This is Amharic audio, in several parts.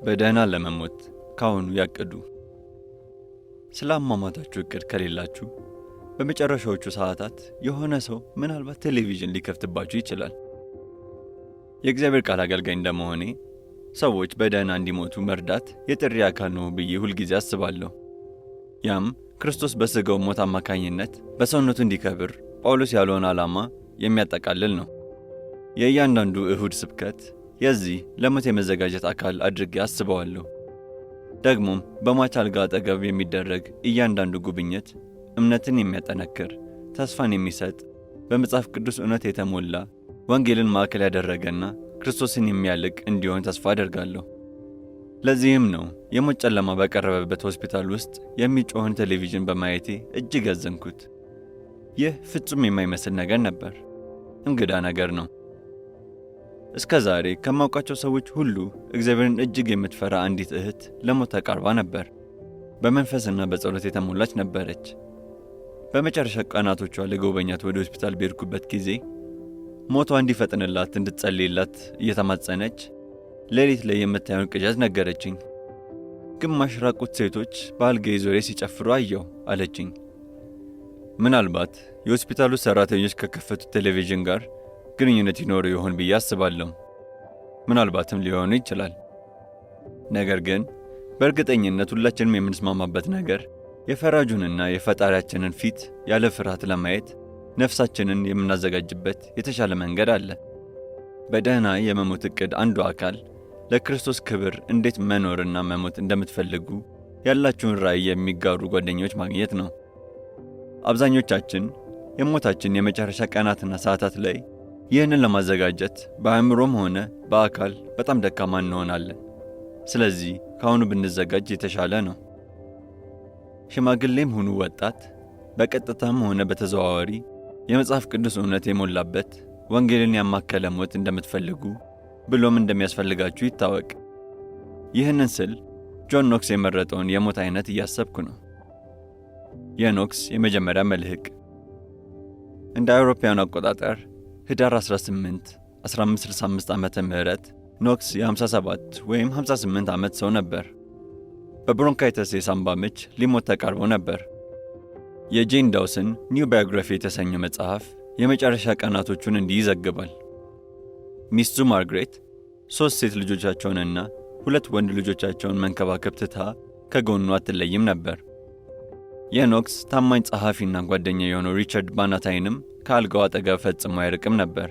በደህና ለመሞት ካሁኑ ያቅዱ። ስለ አሟሟታችሁ እቅድ ከሌላችሁ በመጨረሻዎቹ ሰዓታት የሆነ ሰው ምናልባት ቴሌቪዥን ሊከፍትባችሁ ይችላል። የእግዚአብሔር ቃል አገልጋይ እንደመሆኔ ሰዎች በደህና እንዲሞቱ መርዳት የጥሪ አካል ነው ብዬ ሁልጊዜ አስባለሁ። ያም ክርስቶስ በሥጋው ሞት አማካኝነት በሰውነቱ እንዲከብር ጳውሎስ ያለውን ዓላማ የሚያጠቃልል ነው። የእያንዳንዱ እሁድ ስብከት የዚህ ለሞት የመዘጋጀት አካል አድርጌ አስበዋለሁ። ደግሞም በሟች አልጋ አጠገብ የሚደረግ እያንዳንዱ ጉብኝት እምነትን የሚያጠነክር፣ ተስፋን የሚሰጥ፣ በመጽሐፍ ቅዱስ እውነት የተሞላ፣ ወንጌልን ማዕከል ያደረገና ክርስቶስን የሚያልቅ እንዲሆን ተስፋ አደርጋለሁ። ለዚህም ነው የሞት ጨለማ በቀረበበት ሆስፒታል ውስጥ የሚጮኽን ቴሌቪዥን በማየቴ እጅግ ያዘንኩት። ይህ ፍጹም የማይመስል ነገር ነበር። እንግዳ ነገር ነው። እስከ ዛሬ ከማውቃቸው ሰዎች ሁሉ እግዚአብሔርን እጅግ የምትፈራ አንዲት እህት ለሞት ተቃርባ ነበር። በመንፈስና በጸሎት የተሞላች ነበረች። በመጨረሻ ቀናቶቿ ልጎበኛት ወደ ሆስፒታል በሄድኩበት ጊዜ ሞቷ እንዲፈጥንላት እንድትጸልይላት እየተማጸነች ሌሊት ላይ የምታየውን ቅዠት ነገረችኝ። ግማሽ ራቁት ሴቶች በአልጋዬ ዙሪያ ሲጨፍሩ አየሁ አለችኝ። ምናልባት የሆስፒታሉ ሰራተኞች ከከፈቱት ቴሌቪዥን ጋር ግንኙነት ይኖረው ይሆን ብዬ አስባለሁ። ምናልባትም ሊሆኑ ይችላል። ነገር ግን በእርግጠኝነት ሁላችንም የምንስማማበት ነገር የፈራጁንና የፈጣሪያችንን ፊት ያለ ፍርሃት ለማየት ነፍሳችንን የምናዘጋጅበት የተሻለ መንገድ አለ። በደህና የመሞት ዕቅድ አንዱ አካል ለክርስቶስ ክብር እንዴት መኖርና መሞት እንደምትፈልጉ ያላችሁን ራዕይ የሚጋሩ ጓደኞች ማግኘት ነው። አብዛኞቻችን የሞታችን የመጨረሻ ቀናትና ሰዓታት ላይ ይህንን ለማዘጋጀት በአእምሮም ሆነ በአካል በጣም ደካማ እንሆናለን። ስለዚህ ከአሁኑ ብንዘጋጅ የተሻለ ነው። ሽማግሌም ሁኑ ወጣት፣ በቀጥታም ሆነ በተዘዋዋሪ የመጽሐፍ ቅዱስ እውነት የሞላበት ወንጌልን ያማከለ ሞት እንደምትፈልጉ ብሎም እንደሚያስፈልጋችሁ ይታወቅ። ይህንን ስል ጆን ኖክስ የመረጠውን የሞት አይነት እያሰብኩ ነው። የኖክስ የመጀመሪያ መልህቅ እንደ አውሮፓውያኑ አቆጣጠር ህዳር 18 1565 ዓመተ ምህረት ኖክስ የ57 ወይም 58 ዓመት ሰው ነበር። በ bronchitis የሳምባ ምች ሊሞት ተቃርቦ ነበር። የጄን ዳውሰን New Biography የተሰኘው መጽሐፍ የመጨረሻ ቀናቶቹን እንዲህ ይዘግባል። ሚስቱ ማርግሬት 3 ሴት ልጆቻቸውንና 2 ወንድ ልጆቻቸውን መንከባከብ ትታ ከጎኑ አትለይም ነበር። የኖክስ ታማኝ ጸሐፊና ጓደኛ የሆነው ሪቻርድ ባናታይንም ከአልጋው አጠገብ ፈጽሞ አይርቅም ነበር።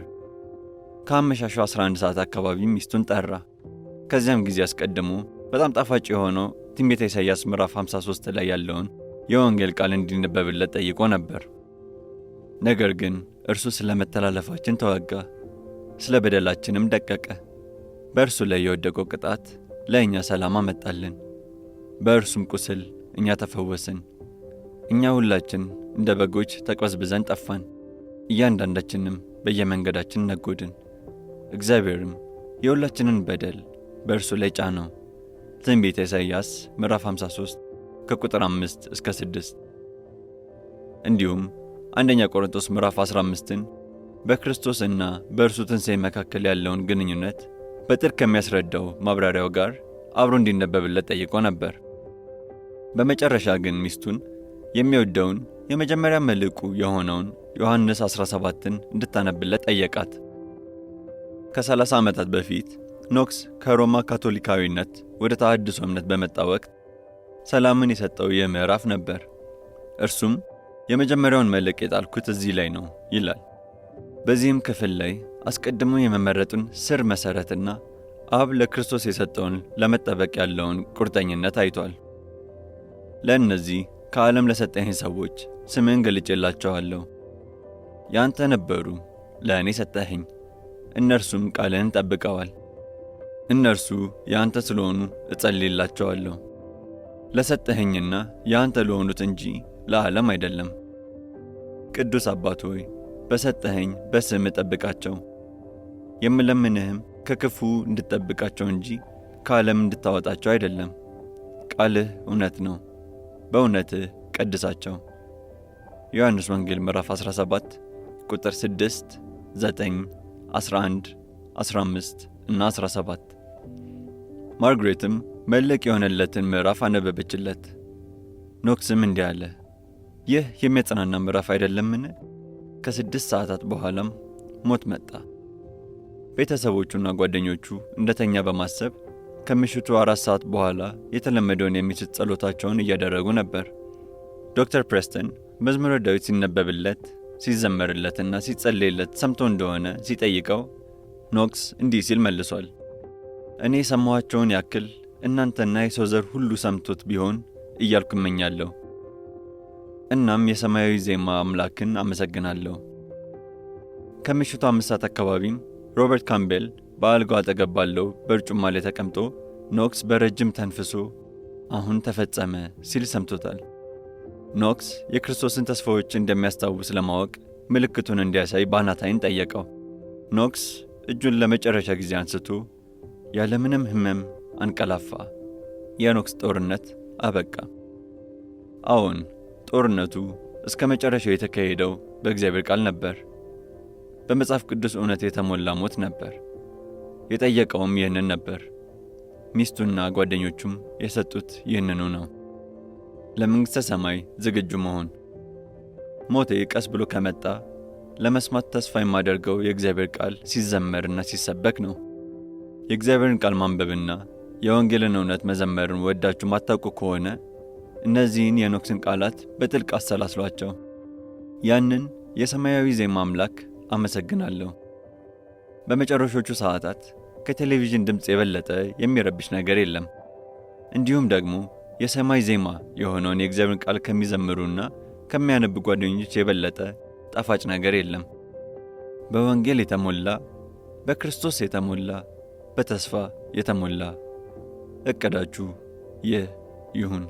ከአመሻሹ 11 ሰዓት አካባቢ ሚስቱን ጠራ። ከዚያም ጊዜ አስቀድሞ በጣም ጣፋጭ የሆነው ትንቢተ ኢሳይያስ ምዕራፍ 53 ላይ ያለውን የወንጌል ቃል እንዲነበብለት ጠይቆ ነበር። ነገር ግን እርሱ ስለ መተላለፋችን ተወጋ፣ ስለ በደላችንም ደቀቀ። በእርሱ ላይ የወደቀው ቅጣት ለእኛ ሰላም አመጣልን፣ በእርሱም ቁስል እኛ ተፈወስን። እኛ ሁላችን እንደ በጎች ተቅበዝብዘን ጠፋን፣ እያንዳንዳችንም በየመንገዳችን ነጎድን። እግዚአብሔርም የሁላችንን በደል በእርሱ ላይ ጫነው። ትንቢተ ኢሳይያስ ምዕራፍ 53 ከቁጥር 5 እስከ 6። እንዲሁም አንደኛ ቆሮንቶስ ምዕራፍ 15ን በክርስቶስ እና በእርሱ ትንሣኤ መካከል ያለውን ግንኙነት በጥልቅ ከሚያስረዳው ማብራሪያው ጋር አብሮ እንዲነበብለት ጠይቆ ነበር። በመጨረሻ ግን ሚስቱን የሚወደውን የመጀመሪያ መልእኩ የሆነውን ዮሐንስ 17ን እንድታነብለት ጠየቃት። ከ30 ዓመታት በፊት ኖክስ ከሮማ ካቶሊካዊነት ወደ ተሐድሶ እምነት በመጣ ወቅት ሰላምን የሰጠው ይህ ምዕራፍ ነበር። እርሱም የመጀመሪያውን መልእክ የጣልኩት እዚህ ላይ ነው ይላል። በዚህም ክፍል ላይ አስቀድሞ የመመረጡን ስር መሠረትና አብ ለክርስቶስ የሰጠውን ለመጠበቅ ያለውን ቁርጠኝነት አይቷል። ለእነዚህ ከዓለም ለሰጠኸኝ ሰዎች ስምህን ገልጬላቸዋለሁ። ያንተ ነበሩ፣ ለእኔ ሰጠኸኝ፣ እነርሱም ቃልህን ጠብቀዋል። እነርሱ ያንተ ስለሆኑ እጸልይላቸዋለሁ፣ ለሰጠኸኝና ያንተ ለሆኑት እንጂ ለዓለም አይደለም። ቅዱስ አባት ሆይ በሰጠኸኝ በስምህ ጠብቃቸው። የምለምንህም ከክፉ እንድትጠብቃቸው እንጂ ከዓለም እንድታወጣቸው አይደለም። ቃልህ እውነት ነው፣ በእውነትህ ቀድሳቸው። ዮሐንስ ወንጌል ምዕራፍ 17 ቁጥር 6፣ 9፣ 11፣ 15 እና 17። ማርግሬትም መልሕቅ የሆነለትን ምዕራፍ አነበበችለት። ኖክስም እንዲህ አለ፣ ይህ የሚያጽናና ምዕራፍ አይደለምን? ከ6 ሰዓታት በኋላም ሞት መጣ። ቤተሰቦቹና ጓደኞቹ እንደተኛ በማሰብ ከምሽቱ 4 ሰዓት በኋላ የተለመደውን የምሽት ጸሎታቸውን እያደረጉ ነበር። ዶክተር ፕሬስተን መዝሙረ ዳዊት ሲነበብለት፣ ሲዘመርለትና ሲጸለይለት ሰምቶ እንደሆነ ሲጠይቀው ኖክስ እንዲህ ሲል መልሷል። “እኔ የሰማኋቸውን ያክል እናንተና የሰው ዘር ሁሉ ሰምቶት ቢሆን እያልኩ እመኛለሁ። እናም የሰማያዊ ዜማ አምላክን አመሰግናለሁ።” ከምሽቱ 5 ሰዓት አካባቢም ሮበርት ካምቤል በአልጋው አጠገብ ባለው በርጩማ ላይ ተቀምጦ ኖክስ በረጅም ተንፍሶ “አሁን ተፈጸመ” ሲል ሰምቶታል። ኖክስ የክርስቶስን ተስፋዎች እንደሚያስታውስ ለማወቅ ምልክቱን እንዲያሳይ ባናታይን ጠየቀው። ኖክስ እጁን ለመጨረሻ ጊዜ አንስቶ ያለምንም ሕመም አንቀላፋ። የኖክስ ጦርነት አበቃ። አዎን፣ ጦርነቱ እስከ መጨረሻው የተካሄደው በእግዚአብሔር ቃል ነበር። በመጽሐፍ ቅዱስ እውነት የተሞላ ሞት ነበር። የጠየቀውም ይህንን ነበር። ሚስቱና ጓደኞቹም የሰጡት ይህንኑ ነው። ለመንግሥተ ሰማይ ዝግጁ መሆን። ሞቴ ቀስ ብሎ ከመጣ ለመስማት ተስፋ የማደርገው የእግዚአብሔር ቃል ሲዘመርና ሲሰበክ ነው። የእግዚአብሔርን ቃል ማንበብና የወንጌልን እውነት መዘመርን ወዳችሁ ማታውቁ ከሆነ እነዚህን የኖክስን ቃላት በጥልቅ አሰላስሏቸው። ያንን የሰማያዊ ዜማ አምላክ አመሰግናለሁ። በመጨረሾቹ ሰዓታት ከቴሌቪዥን ድምፅ የበለጠ የሚረብሽ ነገር የለም። እንዲሁም ደግሞ የሰማይ ዜማ የሆነውን የእግዚአብሔርን ቃል ከሚዘምሩና ከሚያነቡ ጓደኞች የበለጠ ጣፋጭ ነገር የለም። በወንጌል የተሞላ፣ በክርስቶስ የተሞላ፣ በተስፋ የተሞላ እቅዳችሁ ይህ ይሁን።